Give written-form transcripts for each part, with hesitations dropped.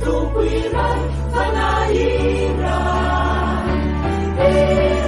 Tompo iray, fanahy iray.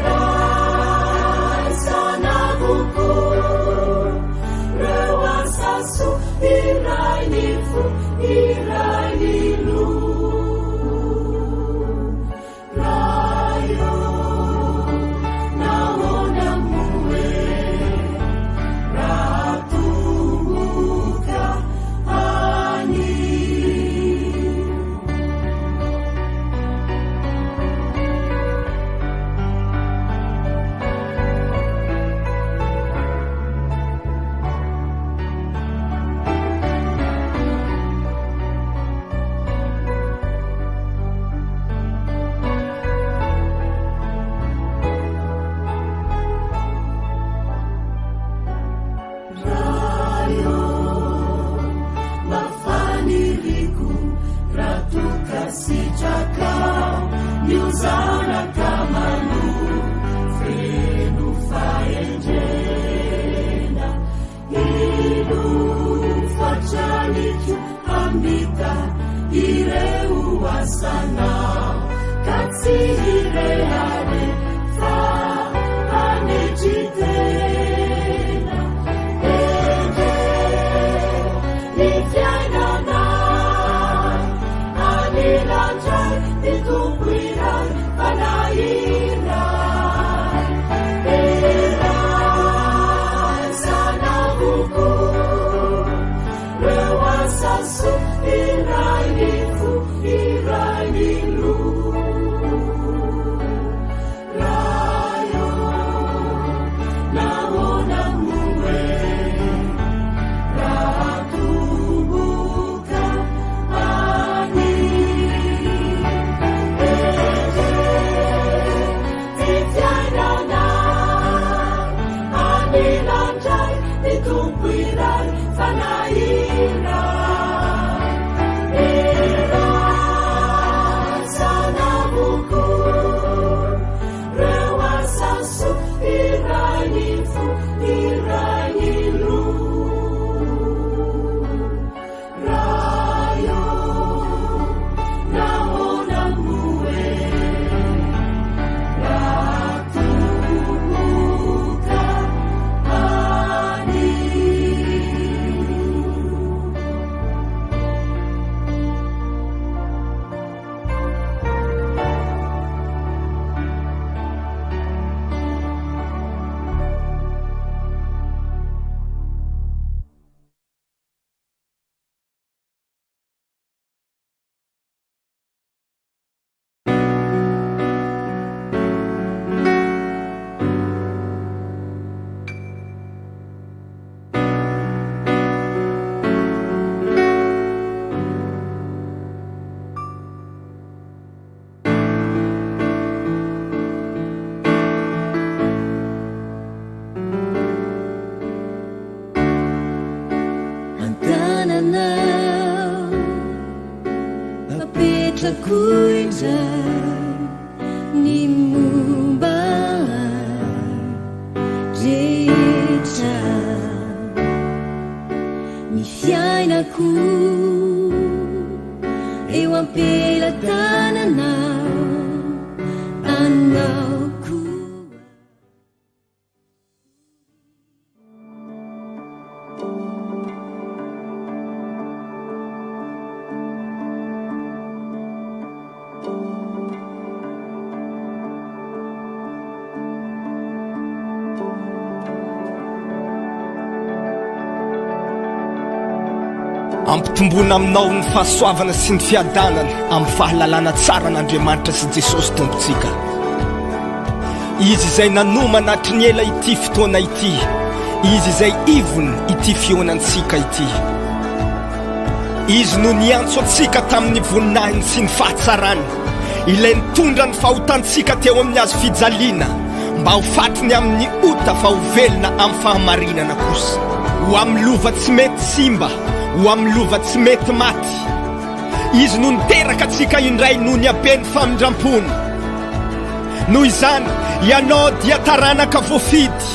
An-tananao apetrako indray ny momba ahy rehetra, ny fiainako eo am-pelatananao, anao koa. Ampitomboina aminao ny fahasoavana sy ny fiadanana amin'ny fahalalana tsara an'Andriamanitra sy Jesosy Tompontsika. Izy izay nanomana hatry ny ela ity fotoana ity, Izy izay ivony ity fihaonantsika ity. Izy no niantso antsika tamin'ny voninahiny sy ny fahatsarany, ilay nitondra ny fahotantsika teo amin'ny hazo fijaliana mba ho fatiny amin'ny ota fa ho velona amin'ny fahamarinana kosa. Ho amin'ny lova tsy mety simba, ho amin'ny lova tsy mety maty. Izy no niteraka antsika indray noho ny haben'ny famindrampony. Noho izany, ianao dia taranaka voafidy,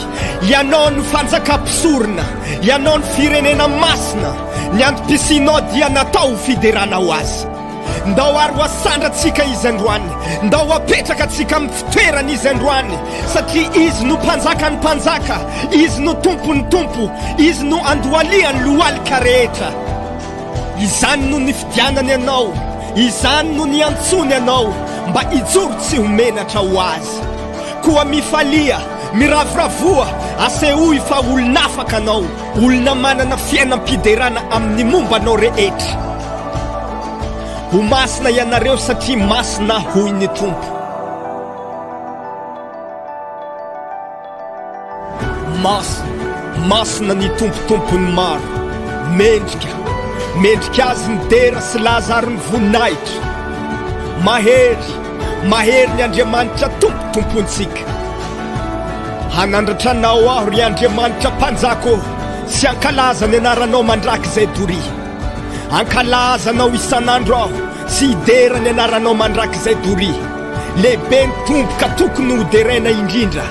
ianao no fanjakam-pisorona, ianao no firenena masina, ny antom-pisianao dia natao ho fiderana ho Azy. Ndao ary ho asandratsika Izy androany, ndao ho apetraka antsika amin'ny fitoerany Izy androany, satria Izy no Mpanjakan'ny mpanjaka, Izy no Tompon'ny tompo, Izy no andohalihan'ny lohalika rehetra. Izany no nifidianany anao, izany no niantsoany anao mba hijoro tsy ho menatra ho Azy. Koa mifalia, miravoravoa, asehoy fa olon'afaka anao, olona manana fiainam-piderana amin'ny momba anao rehetra. Ho masina ianareo satria masina Aho, hoy ny Tompo. Masina, masina ny Tompo Tompon'ny maro, mendrika, mendrika Azy ny dera sy laza ary ny voninahitra. Mahery, mahery ny Andriamanitra Tompo Tompontsika. Hanandratra Anao aho, ry Andriamanitra Mpanjaka ô, sy hankalaza ny anaranao mandrakizay doria. Hankalaza Anao isan'andro aho sy hidera ny anaranao mandrakizay doria. Lehibe ny Tompo ka tokony hoderaina indrindra,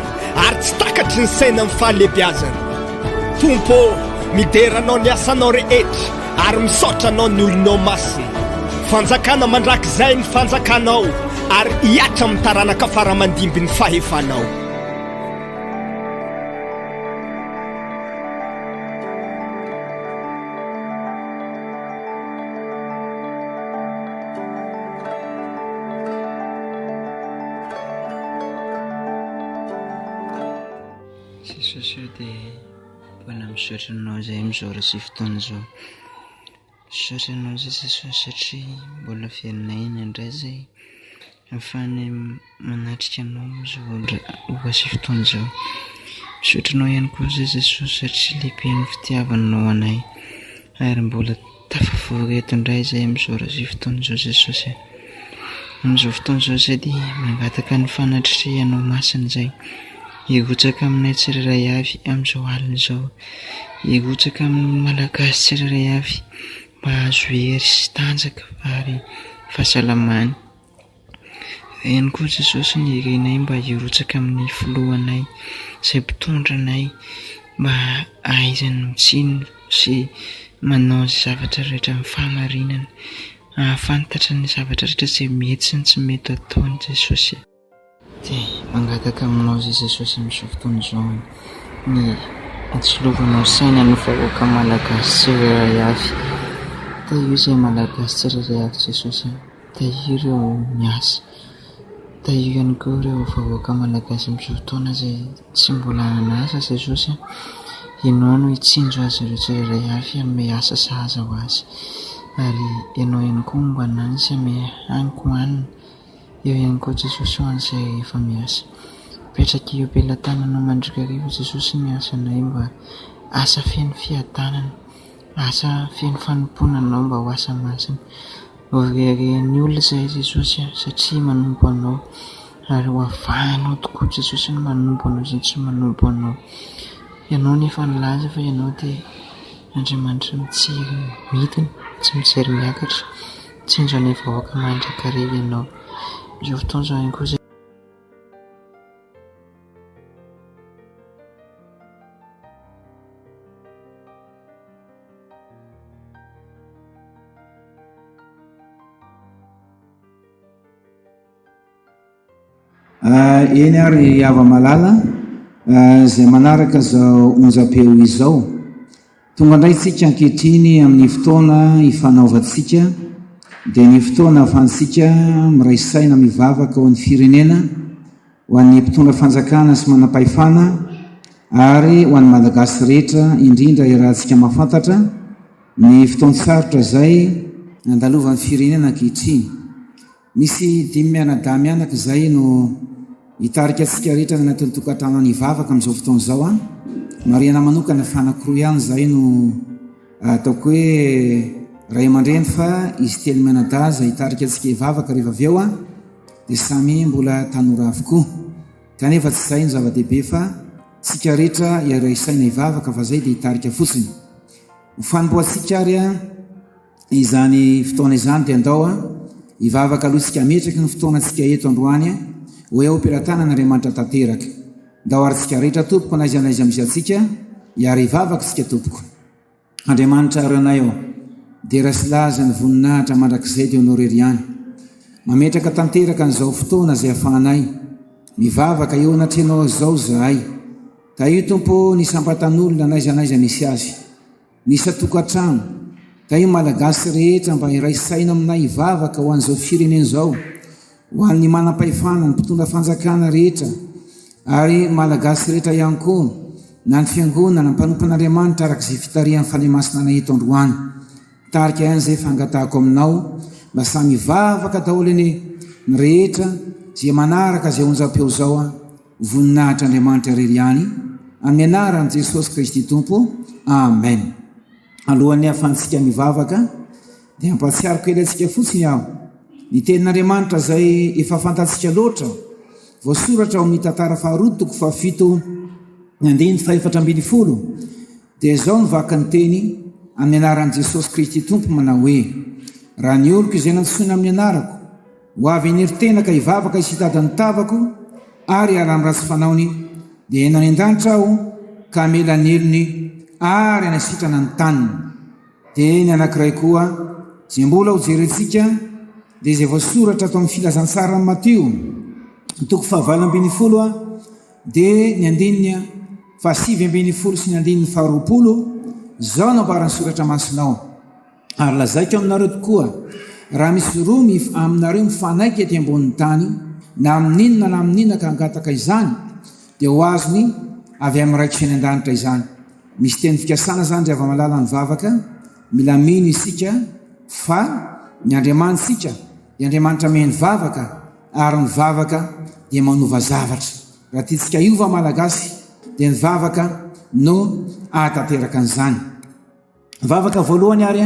ary tsy takatry ny saina ny fahalehibiazany. Tompo ô, midera Anao ny asanao rehetra, ary misaotra Anao ny olonao masina. Fanjakana mandrakizay ny fanjakanao, ary hihatra amin'ny taranaka fara aman-dimby ny fahefanao. Jesosy ô dia mbola misaotra anao izay amin'izao ora sy fotoana izao. Misaotra anao izay Jesosy satria mbola velona aina indray izay ahafahanay manatrika anao amin'izao ora sy fotoana izao. Misaotra anao ihany koa izay Jesosy satria lehibe ny fitiavanao anay ary mbola Tafavory eto indray izahay amin'izao ora sy fotoana izao Jesosy a. Amin'izao fotoana izao izahay dia mangataka ny fanatrehanao masina izay hirotsaka aminay tsirairay avy amin'izao alina izao. Hirotsaka amin'ny Malagasy tsirairay avy mba hahazo hery sy tanjaka ary fahasalamana. Eo ihany koa Jesosy ny irinay mba hirotsaka amin'ny filohanay izay mpitondra anay mba hahaizany mitsiny sy manao ny zavatra rehetra amin'ny fahamarinana, hahafantatra ny zavatra rehetra izay mety sy ny tsy mety ataony Jesosy. Dia mangataka aminao izay Jesosy amin'izao fotoana izao ny hatsilovanao saina ny vahoaka malagasy tsirairay avy. Tahio izay malagasy tsirairay avy Jesosy a. Tahio ireo miasa. Tahio ihany koa ireo vahoaka malagasy amin'izao fotoana izay tsy mbola an'asa Jesosy a. Ianao no hitsinjo azy ireo tsirairay avy hanome asa sahaza ho azy. Ary Ianao ihany koa momba an'azy hanome hanin-kohanina. Eo ihany koa Jesosy ho an'izay efa miasa. Mipetraka eo am-pelatananao mandrakariva Jesosy ny asanay mba asa feno fiadanana, asa feno fanompoana Anao mba ho asa masina. Ho reharehan'ny olona izahay Jesosy a, satria manompo Anao ary ho avahanao tokoa Jesosy ny manompo Anao sy ny tsy manompo Anao. Ianao nefa nilaza fa Ianao dia Andriamanitra mijery midina, tsy mijery miakatra. Tsinjo ny vahoaka mandrakariva ianao. Izao fotoana izao ihany koa izay. Eny ary hava-malala izay manaraka izao onjam-peo izao. Tonga indray isika ankehitriny amin'ny fotoana ifanaovantsika, dia ny fotoana ahafahantsika miray saina mivavaka ho an'ny firenena, ho an'ny mpitondra fanjakana sy manam-pahefana ary ho an'ny Malagasy rehetra, indrindra iarahantsika mahafantatra ny fotoan-tsarotra izay andalovan'ny firenena ankehitriny. Misy dimy mianadahy mianaka izay no hitarika antsika rehetra any anatin'ny tokantrano any hivavaka amin'izao fotoana izao an. Marihana manokana fa anankiroa ihany izay no ataoko hoe ray aman-dreny fa izy telo mianadahy izay hitarika antsika hivavaka rehefa avy eo an, dia samy mbola tanora avokoa. Kanefa tsy izay no zava-dehibe fa tsika rehetra hiray saina hivavaka fa izay dia hitarika fotsiny. Ho fanompoantsika ary an. Izany fotoana izany dia ndao hivavaka aloha isika hametraky ny fotoanantsika eto androany ho eo am-pelatanan'Andriamanitra tanteraka. Ndao ary tsika rehetra tompoko n'aiza n'aiza misy antsika hiara hivavaka isika tompoko. Andriamanitra Ranay ô, dera sy laza ny voninahitra mandrakizay dia ho Anao irery ihany. Mametraka tanteraka an'izao fotoana izay afahanay mivavaka eo anatrehanao izao izahay. Tahio Tompo ô ny isam-batan'olona n'aiza n'aiza misy azy. Ny isan-tokantrano, tahio Malagasy rehetra mba hiray saina aminay hivavaka ho an'izao firenena izao, ho an'ny manam-pahefana, ny mpitondra fanjakana rehetra, ary Malagasy rehetra ihany koa, na ny fiangonana, mpanompon'Andriamanitra araka izay fitarihan'ny Fanahy Masina anay eto androany. Tarika ihany izay fangatahako aminao, mba samy hivavaka daholo anie ny rehetra izay manaraka izay onjam-peo izao an! Voninahitra Andriamanitra irery ihany, amin'ny anaran'i Jesosy Kristy Tompo, Amen. Alohan'ny hahafahantsika mivavaka, dia hampahatsiaro kely antsika fotsiny aho, ny tenin'Andriamanitra izay efa fantatsika loatra, voasoratra ao amin'ny Tantara faharoa toko fahafito, ny andininy fahefatra 14, dia izao no vakin'ny teny, amin'ny anaran'i Jesosy Kristy Tompo manao hoe, Raha ny oloko izay nantsoina amin'ny anarako, Ho avy hanery tena ka hivavaka sy hitady ny tavako ary hiala amin'ny ratsy fanaony, dia hiaina any an-danitra aho ka hamela ny helony ary hanasitrana ny taniny. Dia ny anankiray koa izay mbola ho jerentsika dia izay voasoratra ato amin'ny filazantsaran'i Matio, ny toko fahavalo 18 dia ny andininy faha-19 sy ny andininy faha-20, izao no ambaran'ny soratra masina ao. Ary lazaiko aminareo tokoa, raha misy roa mif aminareo mifanaiky ety ambonin'ny tany, na amin'inona na amin'inona ka hangataka izany, dia ho azony avy amin'ny Raiko any an-danitra izany. Misy teny fikasana izany ry hava-malala ny vavaka, mila mino isika fa ny Andriamanitsika dia Andriamanitra mihaino vavaka ary ny vavaka dia manova zavatra. Raha tiantsika hiova Malagasy dia ny vavaka no ahatanteraka an'izany. Vavaka voalohany ary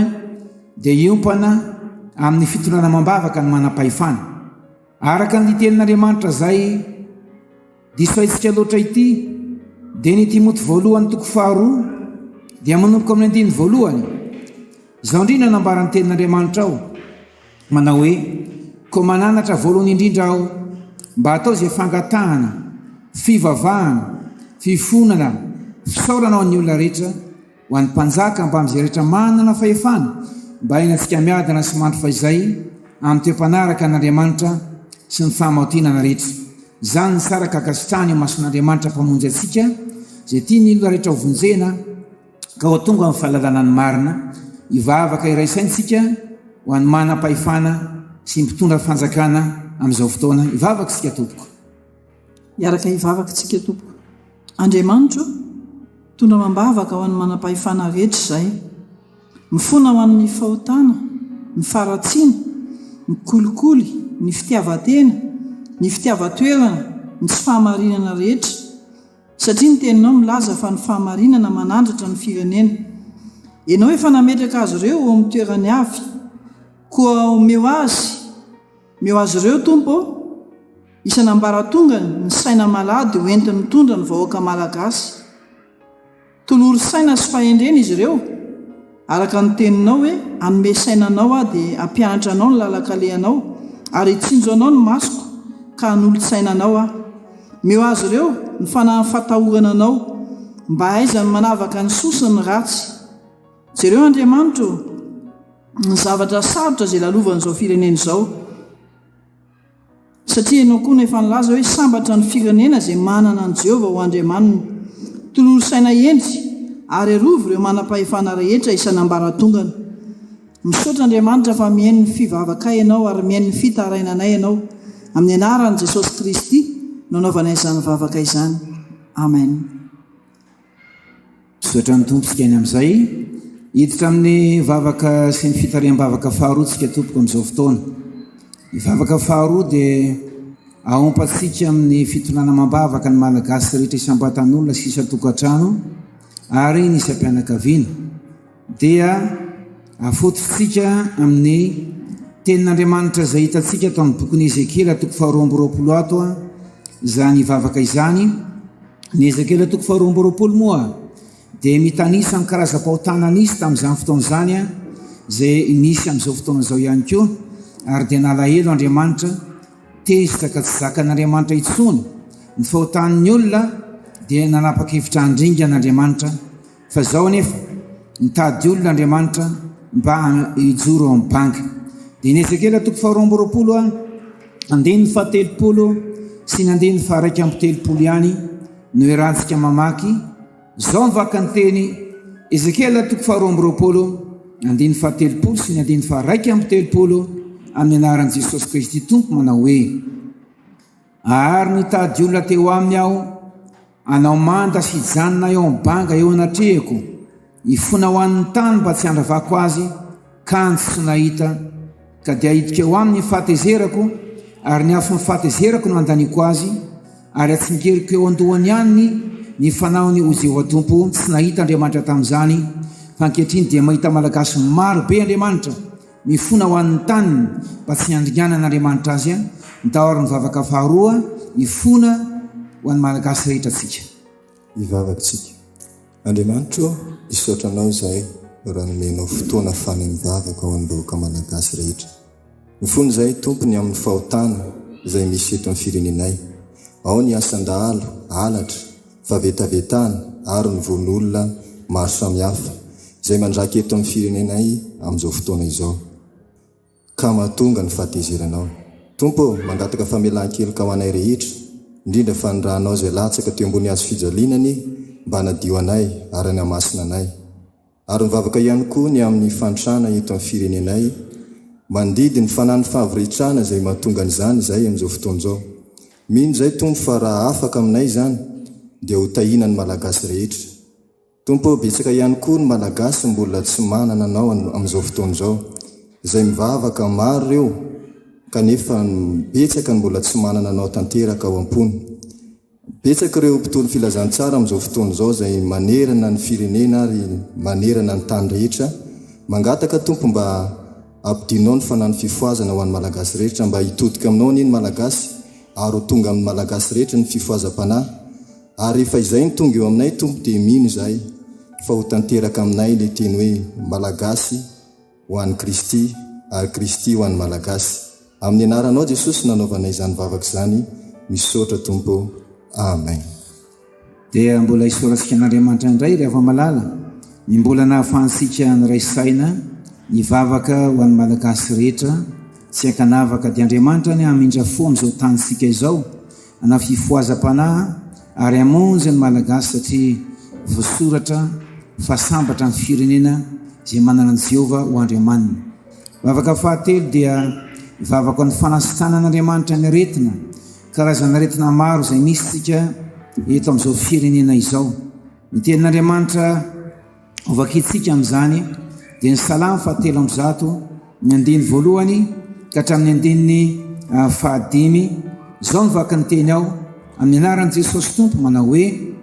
dia hiompana amin'ny fitondrana amam-bavaka ny manam-pahefana. Araka ny tenin'Andriamanitra izay diso haintsika loatra ity dia ny Timoty voalohany toko faharoa dia manomboka amin'ny andininy voalohany. Izao indrindra nambaran'ny tenin'Andriamanitra ao manao hoe koa mananatra voalohany indrindra aho mba hatao izay fangatahana, fivavahana, fifonana, fisaorana ho an'ny olona rehetra Ho an'ny mpanjaka mbamin'izay rehetra manana fahefana, mba hainantsika miadana sy mandry fahizay amin'ny toe-panaraka an'Andriamanitra sy ny fahamaotinana rehetra. Izany ny tsara ka ankasitrahana eo imason'Andriamanitra Mpamonjy antsika, izay tia ny olona rehetra hovonjena ka ho tonga amin'ny fahalalana ny marina. Hivavaka hiray saina isika ho an'ny manam-pahefana sy ny mpitondra fanjakana amin'izao fotoana. Hivavaka isika tompoko. Hiaraka hivavaka isika tompoko. Andriamanitra o, tondra amam-bavaka ho an'ny manam-pahefana rehetra izay. Mifona ho an'ny fahotana, ny faharatsiana, ny kolikoly, ny fitiavan-tena, ny fitiavan-toerana, ny tsy fahamarinana rehetra. Satria ny teninao milaza fa ny fahamarinana manandratra ny firenena. Ianao efa nametraka azy ireo eo amin'ny toerany avy. Koa omeo azy, omeo azy ireo Tompo o, Isan'ambaratongany ny saina malady ho enti-mitondra ny vahoaka malagasy. Tolory saina sy fahendrena izy ireo, araka ny teninao hoe, hanome saina anao aho dia hampianatra anao ny lalan-kalehanao, ary hitsinjo anao ny masoko ka hanolo-tsaina anao aho. Omeo azy ireo ny fanahin'ny fatahorana anao, mba hahaizany manavaka ny soa sy ny ratsy. Jereo Andriamanitra ô, ny zavatra sarotra izay lalovan'izao firenena izao. Satria ianao koa no efa nilaza hoe sambatra ny firenena izay manana an'i Jehovah ho Andriamaniny. Tolory saina hendry ary arovy ireo manam-pahefana rehetra isan'ambaratongany. Misaotra Andriamanitra fa mihaino ny fivavakay ianao ary mihaino ny fitarainanay ianao. Amin'ny anaran'i Jesosy Kristy no anaovanay izany vavaka izany. Amen. Misaotra ny Tompo tsika any amin'izay. Hiditra amin'ny vavaka sy ny fitariham-bavaka faharoa tsika tompoko amin'izao fotoana. Ny vavaka faharoa dia aompantsika amin'ny fitondrana amam-bavaka ny Malagasy rehetra isam-batan'olona sy isan-tokantrano ary ny isam-pianakaviana. Dia afototsika amin'ny tenin'Andriamanitra izay hitantsika ato amin'ny bokin'i Ezekiela toko faharoa 22 ato izany vavaka izany. Ny Ezekiela toko faharoa 22 moa dia mitanisa ny karazam-pahotana nisy tamin'izany fotoana izany izay misy amin'izao fotoana izao ihany koa ary dia nalahelo Andriamanitra tezitra ka tsy zakan'Andriamanitra intsony ny fahotan'ny olona dia nanapa-kevitra handringana Andriamanitra Fa izao anefa, nitady olona Andriamanitra mba hijoro ao amin'ny banga. Dia ny Ezekiela toko faharoa 22 a, andininy faha-30 sy ny andininy faha-31 ihany no iarahantsika mamaky. Izao ny vaka ny teny, Ezekiela toko faharoa 22, andininy faha-30 sy ny andininy faha-31 amin'ny anaran'i Jesosy Kristy Tompo manao hoe, Ary nitady olona teo aminy aho, hanao manda sy hijanona eo amin'ny banga eo anatrehako, hifona ho an'ny tany mba tsy handravako azy, kanjo tsy nahita, ka dia hidika eo aminy ny fahatezerako, ary ny afon'ny fahatezerako no handaniako azy, ary hatsingeriko eo an-dohany ihany ny fanahiny ho Jehovah Tompo. Tsy nahita Andriamanitra tamin'izany, fa ankehitriny dia mahita Malagasy maro be Andriamanitra, Mifona ho an'ny taniny mba tsy handringanan'Andriamanitra azy Ndao ary ny vavaka faharoa hifona ho an'ny Malagasy rehetra tsika. Hivavaka tsika. Andriamanitra ô, hisaotra Anao izahay raha nomenao fotoana afahanay mivavaka ho an'ny vahoaka Malagasy rehetra. Mifona izahay Tompo ny amin'ny fahotana izay misy eto amin'ny firenenay. Ao ny asan-dahalo, halatra, fahavetavetana ary ny vono olona maro samihafa izay mandraka eto amin'ny firenenay amin'izao fotoana izao. Ka mahatonga ny fahatezeranao. Tompo ô, mangataka famelan-keloka ho anay rehetra, indrindra fa ny rànao izay latsaka teo ambony hazo fijaliana anie mba hanadio anay ary hanamasina anay. Ary mivavaka ihany koa ny amin'ny fahantrana eto amin'ny firenenay, mandidy ny fanan'ny fahavoritrana izay mahatonga an'izany izay amin'izao fotoana izao. Mino izay Tompo fa raha afaka aminay izany dia ho tahiana ny Malagasy rehetra. Tompo ô, betsaka ihany koa ny Malagasy mbola tsy manana Anao amin'izao fotoana izao. Izay mivavaka maro ireo kanefa betsaka ny mbola tsy manana Anao tanteraka ao am-pony. Betsaka ireo mpitory filazantsara amin'izao fotoana izao izay manerana ny firenena ary manerana ny tany rehetra. Mangataka Tompo mba ampidinao ny fanan'ny fifohazana ho an'ny Malagasy rehetra mba hitodika aminao anie ny Malagasy ary ho tonga amin'ny Malagasy rehetra ny fifohazam-panahy ary rehefa izay no tonga eo aminay Tompo dia mino izahay fa ho tanteraka aminay ilay teny hoe Malagasy ho an'i Kristy ary Kristy ho an'ny Malagasy. Amin'ny anaranao Jesosy no nanaovanay izany vavaka izany, misaotra Tompo ô. Amen. Dia mbola isaorantsika an'Andriamanitra indray ry hava-malala ny mbola nahafahantsika niray saina nivavaka ho an'ny Malagasy rehetra tsy ankanavaka dia Andriamanitra anie hamindra fo amin'izao tanintsika izao hanao fifohazam-panahy ary hamonjy ny Malagasy satria voasoratra fa sambatra ny firenena izay manana an'i Jehovah ho Andriamaniny. Vavaka fahatelo dia vavaka ny fanasitranan'Andriamanitra ny aretina, karazana aretina maro izay misy tsika eto amin'izao firenena izao. Ny tenin'Andriamanitra Hovakintsika amin'izany dia ny Salamo fahatelo 103, ny andininy voalohany ka hatramin'ny andininy fahadimy. Izao no vaky ny teny ao, amin'ny anaran'i Jesosy Tompo manao hoe,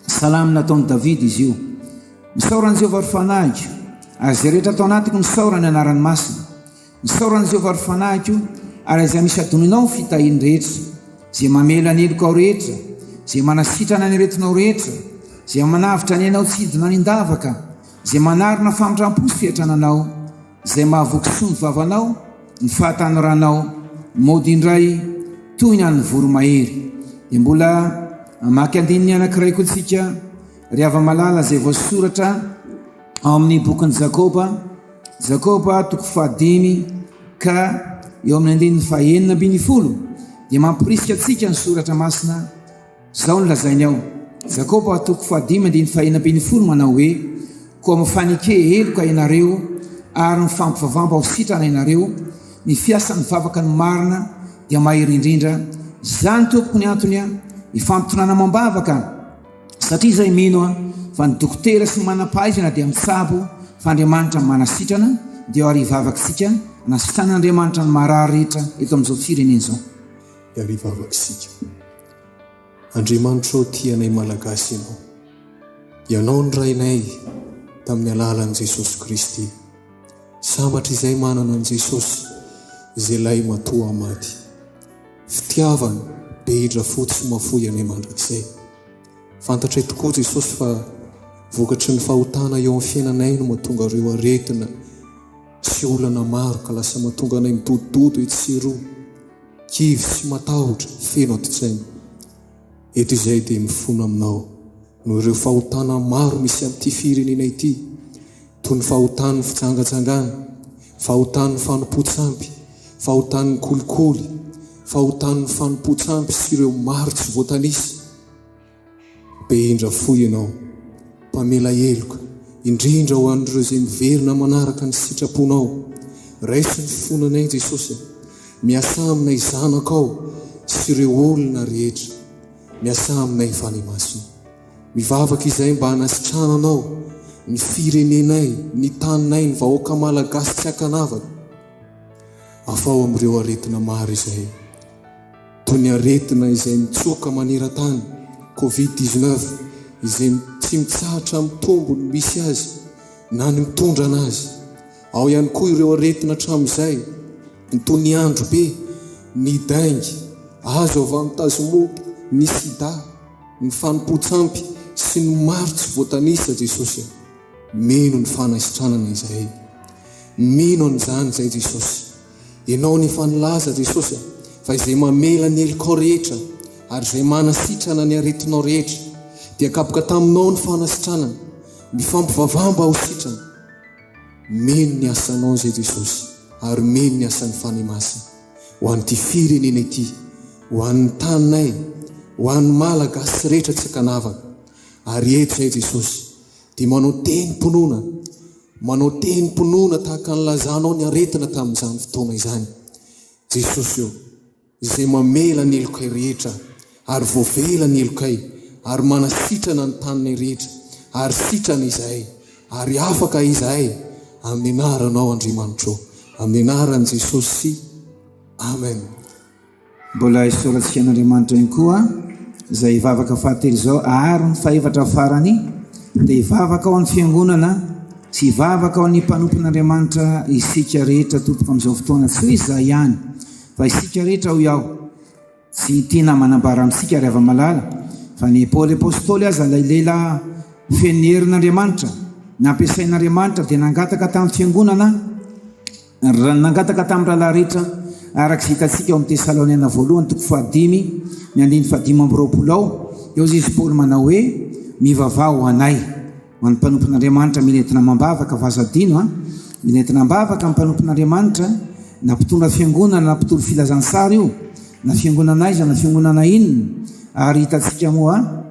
Salamo nataon'i Davida izy io. Misaora an'i Jehovah ry fanahiko, ary izay rehetra ato anatiko misaora ny anarany masina. Misaora an'i Jehovah ry fanahiko, ary aza misy adinoinao ny fitahiany rehetra, izay mamela ny helokao rehetra, izay manasitrana ny aretinao rehetra, izay manavotra ny ainao tsy hidina any an-davaka, izay manarina famindram-po sy fiatrana anao, izay mahavoky soa ny vavanao, ny fahatanoranao, mody indray toy ny an'ny voromahery. Dia mbola hamaky andininy anankiray koa tsika, ry hava-malala, izay voasoratra ao amin'ny bokin'i Jakoba, Jakoba toko fahadimy ka eo amin'ny andininy fahenina ambin'ny folo dia mamporisika antsika ny soratra masina, izao no lazainy ao, Jakoba toko fahadimy andininy fahenina ambin'ny folo manao hoe, Koa mifaneke heloka ianareo ary mifampivavamba ho sitrana ianareo, ny fiasan'ny vavaka ny marina dia mahery indrindra, izany tompoko ny antony ifampitondrana amam-bavaka, Satria izay mino aho fa ny dokotera sy ny manam-pahaizana dia mitsabo fa Andriamanitra manasitrana dia ary hivavaka isika hanasitran'Andriamanitra ny marary rehetra eto amin'izao firenena izao. Dia ary hivavaka isika. Andriamanitra ô tia anay Malagasy Ianao. Ianao no Rainay tamin'ny alalan'i Jesosy Kristy. Sambatra izay manana an'i Jesosy izay lahimatoa maty. Fitiavana be indra fo tsy mafoy anay mandrakizay. Fantatray tokoa Jesosy fa vokatry ny fahotana eo amin'ny fiainanay no mahatonga ireo aretina sy olana maro ka lasa mahatonga anay midodododo etsy sy eroa, kivy sy matahotra, feno adin-tsaina. Eto izahay dia mifona aminao noho ireo fahotana maro misy amin'ity firenena ity, toy ny fahotan'ny fijangajangana, fahotan'ny fanompoan-tsampy, fahotan'ny kolikoly, fahotan'ny fanompoan-tsampy sy ireo maro tsy voatanisa. Be indra fo Ianao, mpamela heloka, indrindra ho an'ireo izay miverina manaraka ny sitraponao. Raiso ny fonanay Jesosy a! Miasà aminay zanakao sy ireo olona rehetra. Miasà aminay Fanahy Masina. Mivavaka izahay mba hanasitrananao ny firenenay, ny taninay, ny vahoaka malagasy tsy ankanavaka. Afaho amin'ireo aretina maro izay toy ny aretina izay mitsoka maneran-tany, covid 19, izay tsy mitsahatra mitombo ny misy azy na ny mitondra anazy. Ao ihany koa ireo aretina hatramin'izay toy ny andro be, ny dengue, azo avy amin'ny tazomoka, ny sida, ny fanompoan-tsampy sy ny maro tsy voatanisa Jesosy a! Mino ny fanasitranana izahay. Mino an'izany izay Jesosy. Ianao no efa nilaza Jesosy a, fa izay mamela ny helokao rehetra ary izay manasitrana ny aretinao rehetra dia kapoka taminao ny fanasitranana. Mifampivavaha mba ho sitrana. Mino ny asanao izay Jesosy ary mino ny asan'ny Fanahy Masina ho an'ity firenena ity, ho an'ny taninay, ho an'ny Malagasy rehetra tsy ankanavaka. Ary eto izay Jesosy dia manao tenim-pinoana, manao tenim-pinoana tahaka ny nilazanao ny aretina tamin'izany fotoana izany. Jesosy ô, izay mamela ny helokay rehetra, ary voavela ny helokay, ary manasitrana ny taninay rehetra, ary sitrana izahay, ary afaka izahay, amin'ny anaranao Andriamanitro, amin'ny anaran'i Jesosy, Amen. Mbola isaorantsika an'Andriamanitra ihany koa izay vavaka fahatelo izao ary ny fahefatra farany dia hivavaka ao amin'ny fiangonana sy hivavaka ao amin'ny mpanompon'Andriamanitra isika rehetra tompoko amin'izao fotoana tsy hoe izaho ihany fa isika rehetra hoy aho tsy tiana manambara amintsika ry hava-malala fa ny Paoly Apostoly aza ilay lehilahy feno ny herin'Andriamanitra nampiasain'Andriamanitra dia nangataka tamin'ny fiangonana Raha nangataka tamin'ny rahalahy rehetra, araka izay hitantsika ao amin'ny Tesaloniana voalohany toko fahadimy, ny andininy fahadimy amby 20 ao, dia hoy izy Paoly manao hoe, Mivavaha ho anay. Ho an'ny mpanompon'Andriamanitra mila entina amam-bavaka, fa aza adino an, mila entina am-bavaka ny mpanompon'Andriamanitra, na mpitondra fiangonana na mpitory filazantsara io, na fiangonana aiza na fiangonana inona, ary hitantsika moa,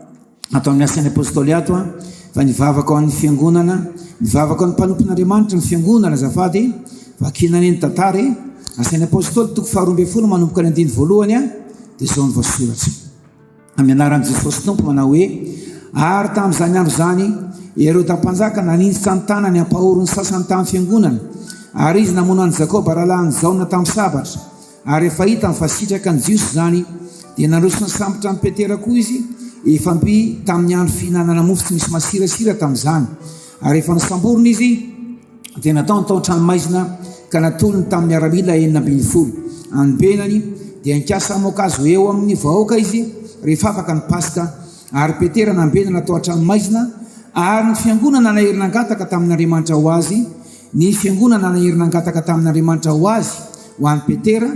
ato amin'ny Asan'ny Apostoly ato an, fa nivavaka ho an'ny fiangonana, nivavaka ho an'ny mpanompon'Andriamanitra ny fiangonana, azafady, vakina anie ny tantara e, Asan'ny Apostoly toko faharoa ambin'ny folo manomboka ny andininy voalohany an, dia izao no voasoratra. Amin'ny anaran'i Jesosy Tompo manao hoe, ary tamin'izany andro izany, Heroda mpanjaka naninjitra ny tanany hampahory ny sasany tamin'ny fiangonana, ary izy namono an'i Jakoba rahalahin'i Jaona tamin'ny sabatra. Ary rehefa hitany fa sitraka ny Jiosy izany, dia nandroso nisambotra an'i Petera koa izy, efa mby tamin'ny andro fihinanana mofo tsy misy masirasira tamin'izany. Ary rehefa nosamborina izy, dia nataony tao an-tranomaizina ka natolony tamin'ny miaramila 16. Anobenany, dia nikasa hamoaka azy ho eo amin'ny vahoaka izy rehefa afaka ny Paska. Ary Petera nambenana tao an-tranomaizina, ary ny fiangonana nahery nangataka tamin'Andriamanitra ho azy, Ny fiangonana nahery nangataka tamin'Andriamanitra ho azy, ho an'i Petera,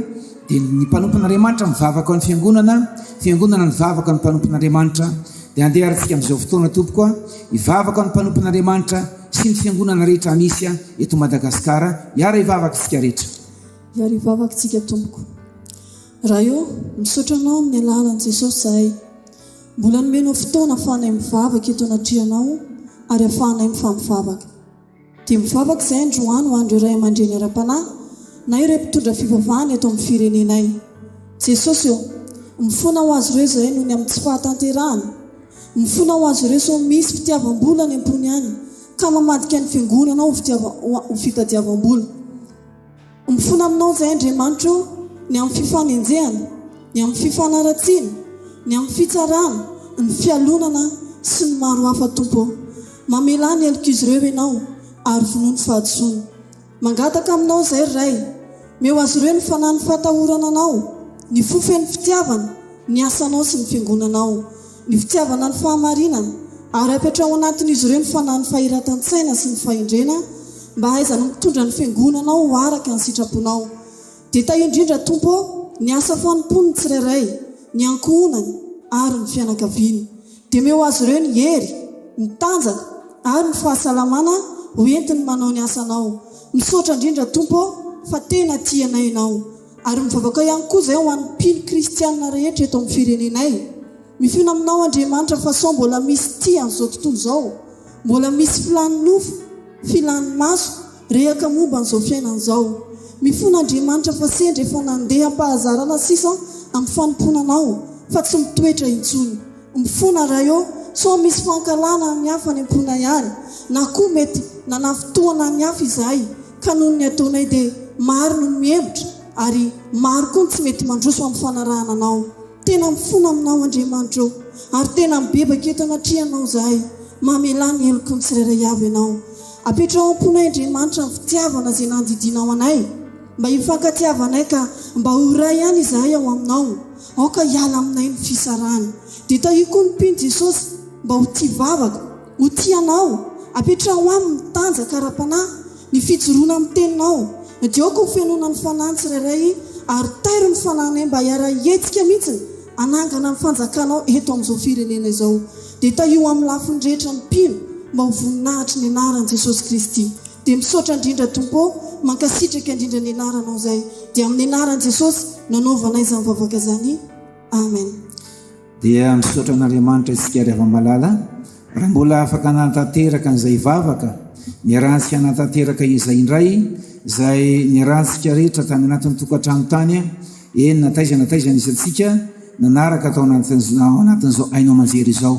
dia ny mpanompon'Andriamanitra mivavaka ho an'ny fiangonana, fiangonana nivavaka ho an'ny mpanompon'Andriamanitra. Dia andeha ary tsika amin'izao fotoana tompoko a, hivavaka ho an'ny mpanompon'Andriamanitra sy ny fiangonana rehetra misy eto Madagasikara, hiara hivavaka isika rehetra. Hiara hivavaka isika tompoko. Ray ô, misaotra Anao amin'ny alalan'i Jesosy izahay. Mbola nomenao fotoana afahanay mivavaka eto anatrehanao ary afahanay mifampivavaka. Dia mivavaka izahay androany ho an'ireo ray aman-dreny ara-panahy na ireo mpitondra fivavahana eto amin'ny firenenay. Jesosy ô, mifona ho azy ireo izahay noho ny amin'ny tsy fahatanterahana. Mifona ho azy ireo sao misy fitiavam-bola any am-pony any ka mamadika ny fiangonana ho ho fitadiavam-bola. Mifona aminao izahay Andriamanitra ô, ny amin'ny fifanenjehana, ny amin'ny fifanaratsiana, ny amin'ny fitsarana, ny fialonana sy ny maro hafa Tompo ô. Mamelà ny helok'izy ireo Ianao ary vonoy ny fahadisoany. Mangataka aminao izahay ry Ray, meo azy ireo ny fanahin'ny fahatahorana Anao, ny fo feno fitiavana, ny asanao sy ny fiangonanao. Ny fitiavana ny fahamarinana, ary apetraho ao anatin'izy ireo ny fanahin'ny fahiratan-tsaina sy ny fahendrena mba hahaizany mitondra ny fiangonanao ho araka ny sitraponao. Dia tahio indrindra, Tompo ô, ny asa fanompoany ny tsirairay, ny ankohonany, ary ny fianakaviany. Dia omeo azy ireo ny hery, ny tanjaka, ary ny fahasalamana ho entiny manao ny asanao. Misaotra indrindra, Tompo ô, fa tena tia anay Ianao. Ary mivavaka ihany koa izay ho an'ny mpino kristianina rehetra eto amin'ny firenenay. Mifona aminao Andriamanitra fa sao mbola misy tia an'izao tontolo izao, mbola misy filan'ny nofo, filan'ny maso, rehaka momba an'izao fiainana izao. Mifona Andriamanitra fa sendra efa nandeha am-pahazarana sisa amin'ny fanompoana Anao fa tsy mitoetra intsony. Mifona Ray ô, sao misy fankahalana ny hafa any am-ponay any, na koa mety nanafintohana ny hafa izahay ka noho ny ataonay dia maro no mihemotra ary maro koa ny tsy mety mandroso amin'ny fanarahana Anao. Tena mifona Aminao Andriamanitra ô, ary tena mibebaka eto anatrehanao izahay, mamelà ny heloky ny tsirairay avy Ianao. Apetraho am-ponay Andriamanitra ny fitiavana izay nandidianao anay, mba hifankatiavanay ka mba ho iray ihany izahay ao Aminao. Aoka hiala aminay ny fisarahana. Dia tahio koa ny mpino Jesosy mba ho tia vavaka, ho tia Anao. Apetraho aminy ny tanjaka ara-panahy, ny fijoroana amin'ny Teninao. Dia aoka ho fenoina ny Fanahy ny tsirairay ary tairo ny Fanahinay mba hiara-hihetsika mihitsiny hanangana ny fanjakanao eto amin'izao firenena izao. Dia tahio amin'ny lafiny rehetra ny mpino mba ho voninahitry ny anaran'i Jesosy Kristy. Dia misaotra indrindra Tompo ô, mankasitraka indrindra ny anaranao izay. Dia amin'ny anaran'i Jesosy nanaovanay izany vavaka izany. Amen. Dia misaotra an'Andriamanitra isika ry hava-malala raha mbola afaka nanatanteraka an'izay vavaka niarahantsika nanatanteraka izay indray, izay niarahantsika rehetra tany anatin'ny tokantrano tany, eny na taiza na taiza nisy antsika nanaraka tao anatin'izao anatin'izao haino aman-jery izao.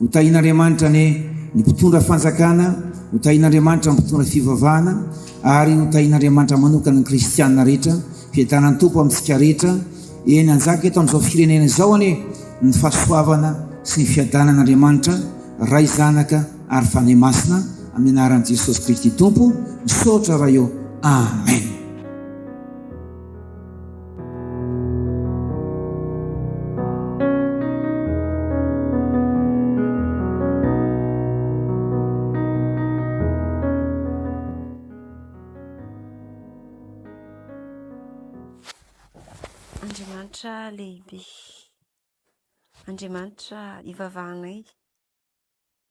Ho tahian'Andriamanitra anie ny mpitondra fanjakana, ho tahian'Andriamanitra ny mpitondra fivavahana, ary ho tahian'Andriamanitra manokana ny kristiana rehetra. Fiadanan'ny Tompo amintsika rehetra. Eny, hanjaka eto amin'izao firenena izao anie ny fahasoavana sy ny fiadanan'Andriamanitra, Ray, Zanaka ary Fanahy Masina, amin'ny anaran'i Jesosy Kristy Tompo. Misaotra Ray ô. Amen. Andriamanitra lehibe, Andriamanitra ivavahanay,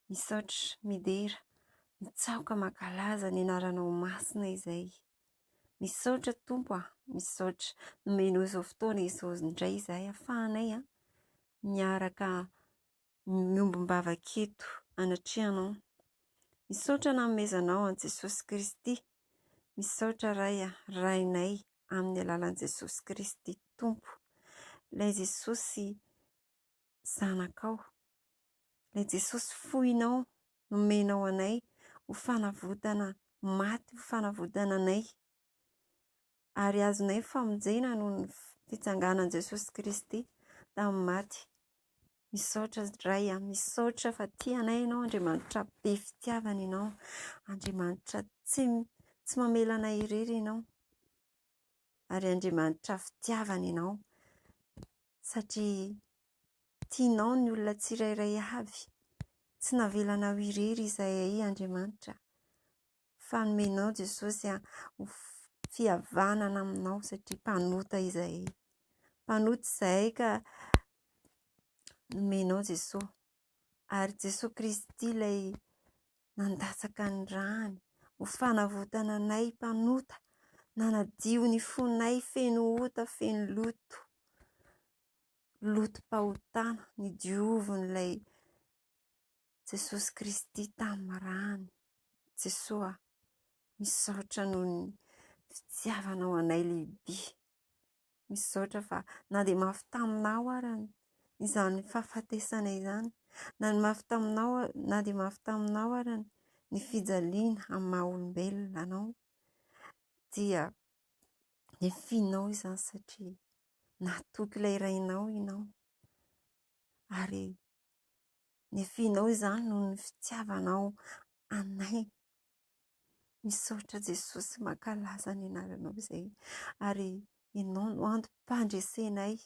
misaotra, midera, mitsaoka, mankalaza ny anaranao masina izay. Misaotra Tompo a, misaotra nomenao izao fotoana izao indray izahay ahafahanay miaraka miombom-bavaka eto anatrehanao. Misaotra nanomezanao an'i Jesosy Kristy. Misaotra Ray a, Rainay amin'ny alalan'i Jesosy Kristy Tompo. Ilay Jesosy zanakao, ilay Jesosy foinao nomenao anay ho fanavotana maty, ho fanavotana anay. Ary azonay famonjena noho ny fitsanganan'i Jesosy Kristy tamin'ny maty. Misaotra Ray a, misaotra fa tia anay Ianao, Andriamanitra be fitiavana Ianao, Andriamanitra tsy tsy mamela anay irery Ianao, ary Andriamanitra fitiavana Ianao, satria tianao ny olona tsirairay avy, tsy navelanao irery izahay Andriamanitra. Fa nomenao Jesosy ho fihavanana aminao satria mpanota izahay. Mpanota izahay ka nomenao Jesosy. Ary Jesosy Kristy ilay nandatsaka ny rany ho fanavotana anay mpanota, nanadio ny fonay feno ota, feno loto, lotom-pahotana, nodiovin'ilay Jesosy Kristy tamin'ny rany. Jesoa, misaotra noho ny fitiavanao anay lehibe. Misaotra fa na dia mafy taminao ara izany fahafatesana izany, na ny mafy taminao, na dia mafy taminao ara ny fijaliana amin'ny maha olombelona anao, dia nefinao izany satria natoky ilay Rainao ianao. Ary Nefinao izany noho ny fitiavanao anay. Misaotra Jesosy, mankalaza ny anaranao izay. Ary Ianao no antom-pandresenay.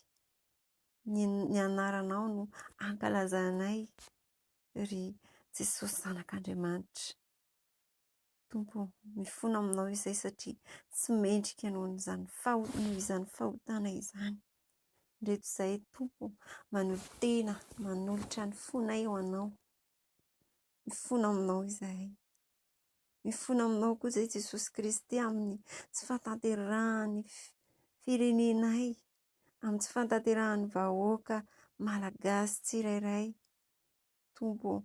Ny, ny anaranao no ankalazanay, ry Jesosy Zanak'Andriamanitra. Tompo ô, mifona aminao izay satria tsy mendrika noho izany noho izany fahotana izany. Indreto izahay Tompo manolo-tena, manolotra ny fonay ho Anao. Mifona aminao izahay. Mifona aminao koa izay Jesosy Kristy amin'ny tsy fahatanterahan'ny firenenay, amin'ny tsy fahatanterahan'ny vahoaka malagasy tsirairay. Tompo ô,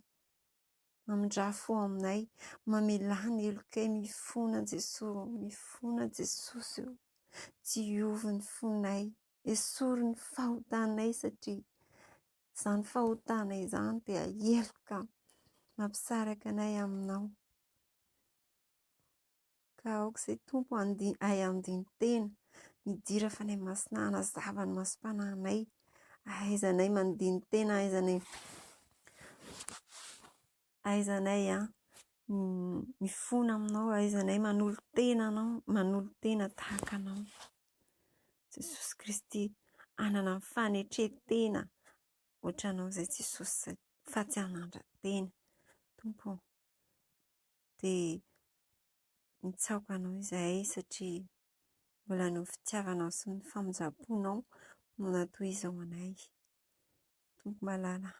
mamindrà fo aminay, mamelà ny helokay, mifona Jesoa ô, mifona Jesosy ô, diovy ny fonay, esory ny fahotanay satria izany fahotana izany dia heloka mampisaraka anay aminao. Ka aoka izay Tompo hahay handini-tena, midira Fanahy Masina hanazava ny masom-panahinay, ahaizanay mandini-tena, ahaizanay ahaizanay mifona aminao, ahaizanay manolo-tena anao, manolo-tena tahaka anao. Jesosy Kristy hanana ny fanetren-tena ohatranao izay Jesosy fa tsy hanandra-tena. Tompo ô. dia mitsaoka anao izahay satria. Mbola noho ny fitiavanao sy ny famindram-ponao no natohizao anay. Tompo malala,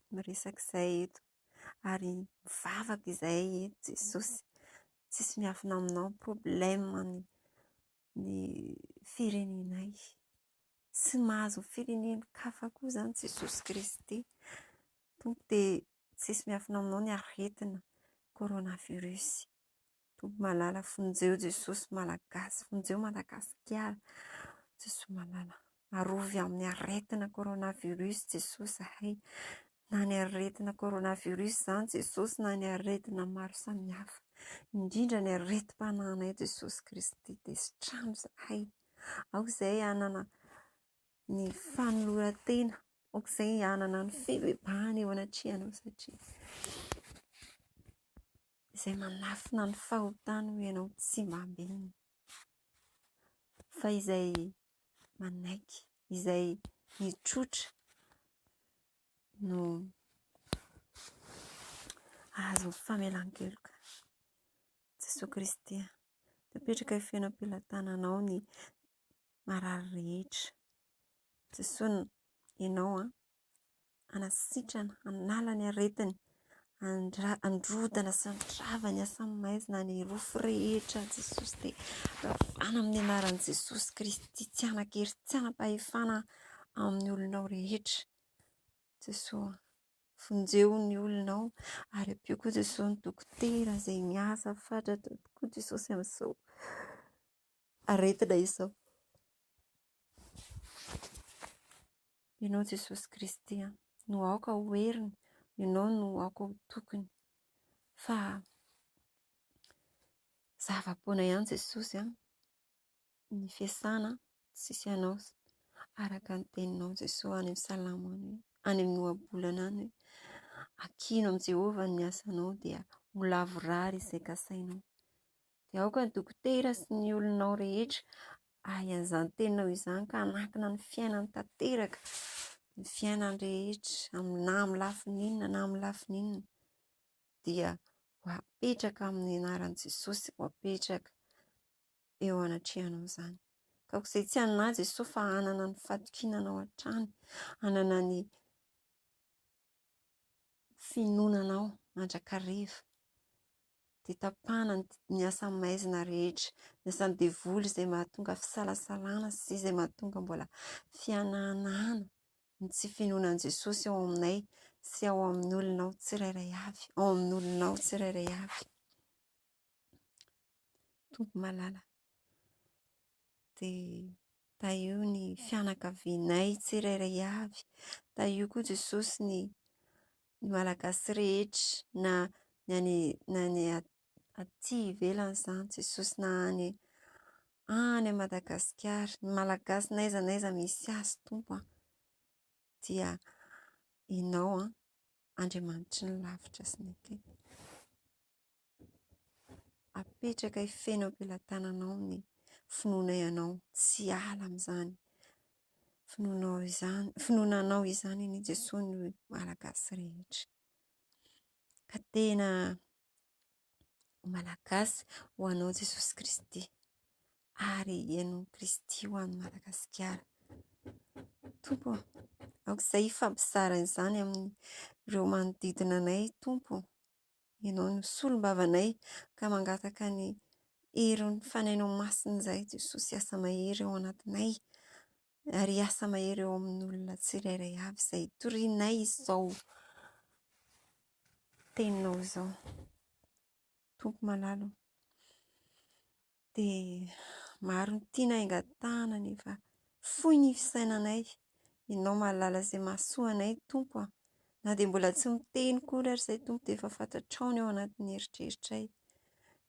miresaka izahay eto ary mivavaka izahay eto Jesosy. Tsisy miafina aminao ny problème ny ny firenenay sy ny mahazo ny firenen-kafa koa izany Jesosy Kristy. Tompo dia tsisy miafina aminao ny aretina coronavirus. Tompo malala vonjeo Jesosy Malagasy vonjeo Madagasikara Jesosy malala arovy amin'ny aretina coronavirus Jesosy zahay na ny aretina coronavirus izany Jesosy na ny aretina maro samihafa indrindra ny aretim-panahinay Jesosy Kristy dia sitrano zahay aoka izay hanana ny fanoloran-tena aoka izay hanana ny fibebahana eo anatrehanao satria Izay manafina ny fahotany hoy ianao tsy mba ambinina. Fa izay manaiky, izay mitrotra no ahazo ny famelan-keloka. Jesoa Kristy a, mipetraka feno am-pelatananao ny marary rehetra. Jesoa ianao a. hanasitrana, hanala ny aretiny, handrodana sy handrava ny asan'ny maizina, ny rofy rehetra Jesosy dia ravana amin'ny anaran'i Jesosy Kristy tsy hanan-kery, tsy hanam-pahefana amin'ny olonao rehetra. Jesoa, vonjeo ny olonao ary ampio koa Jesoa ny dokotera izay miasa fatratra tokoa Jesosy amin'izao aretina izao. Ianao Jesosy Kristy no aoka ho heriny, Ianao no aoka ho tokiny. Fa zava-poana ihany Jesosy an, ny fiasana tsisy anao araka ny teninao Jesosy any amin'ny salamo any hoe, any amin'ny ohabolana any hoe, akino amin'i Jehovah ny asanao dia ho lavorary izay kasainao. Dia aoka ny dokotera sy ny olonao rehetra hahay an'izany teninao izany ka hanankina ny fiainany tanteraka, ny fiainany rehetra amin'ny na amin'ny lafiny inona na amin'ny lafiny inona dia ho apetraka amin'ny anaran'i Jesosy, ho apetraka eo anatrehanao izany. Ka aoka izay tsy hanana Jesosy fa hanana ny fatokiana anao hatrany, hanana ny finoana anao mandrakariva. Dia tapahana ny asa maizina rehetra, ny asan'ny devoly izay mahatonga fisalasalana sy izay mahatonga mbola fianahanahana ny tsy finoana an'i Jesosy ao aminay sy ao amin'ny olonao tsirairay avy, ao amin'ny olonao tsirairay avy. Tompo malala, dia tahio ny fianakavianay tsirairay avy, tahio koa Jesosy ny ny Malagasy rehetra na ny any na ny aty ivelany izany Jesosy na any any Madagasikara, ny Malagasy na aiza na aiza misy azy Tompo a, dia Ianao an, Andriamanitry ny lavitra sy ny akaiky. Apetraka feno am-pelatananao ny finoanay anao, tsy hiala amin'izany finoanao izany, finoana anao izany anie Jesoa ny Malagasy rehetra. Ka tena ho Malagasy ho anao Jesosy Kristy ary ianao Kristy ho an'i Madagasikara. Tompo ô, aoka izay hifampizara izany amin'ireo manodidina anay Tompo. Ianao no solombavanay ka mangataka ny herin'ny Fanahinao Masina izahay Jesosy hiasa mahery ao anatinay ary hiasa mahery eo amin'ny olona tsirairay avy izay torianay izao teninao izao. Tompo malala ô. Dia maro ny tiana hangatahana nefa fohy ny fisainanay. Ianao mahalala izay mahasoa anay Tompo a. Na dia mbola tsy miteny koa ary izay Tompo dia efa fantatrao ny ao anatin'ny eritreritray.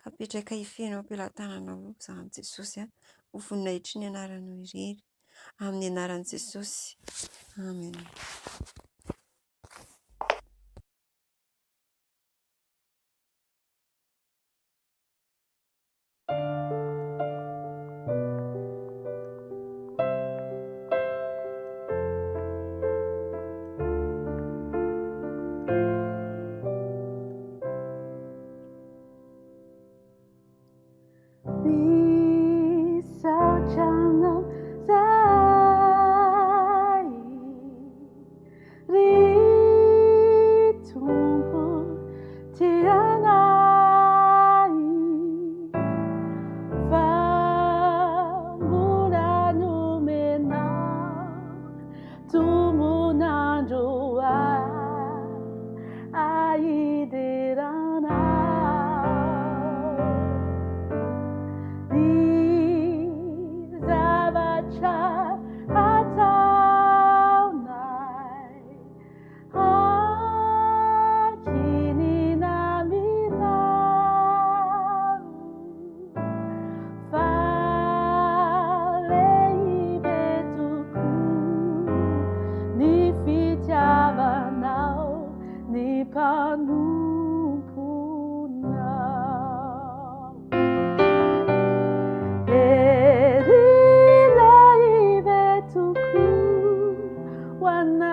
Ka apetraka hifeno am-pelatananao eo izany Jesosy a. Ho voninahitry ny anaranao irery. Amin'ny anaran'i Jesosy. Amen.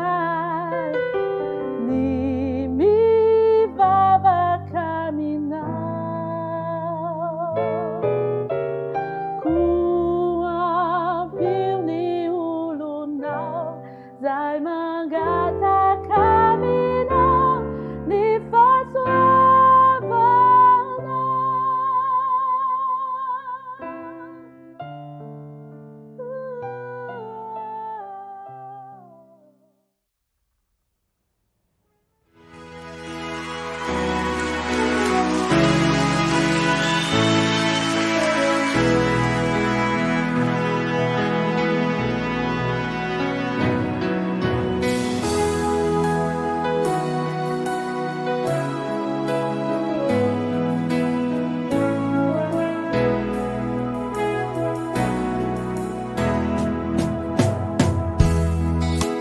tianay ny mivavaka aminao. Koa ampio ny olonao zay mangataka aminao ny fahasoavanao.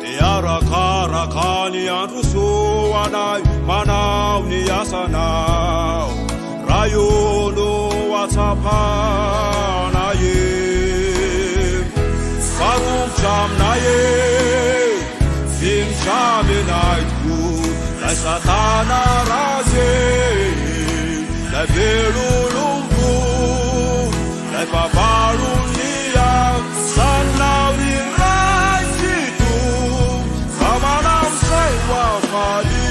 Dia arakaraka ny androsoanay manao ny asanao raha io no hatsapanay e fa romotra aminay e vinitra amenay tokoa lay satana ratsy e lay velolompo lay fahavalon'ny asanao ry Ray Tsitoha fa manao izay ho hafalianay.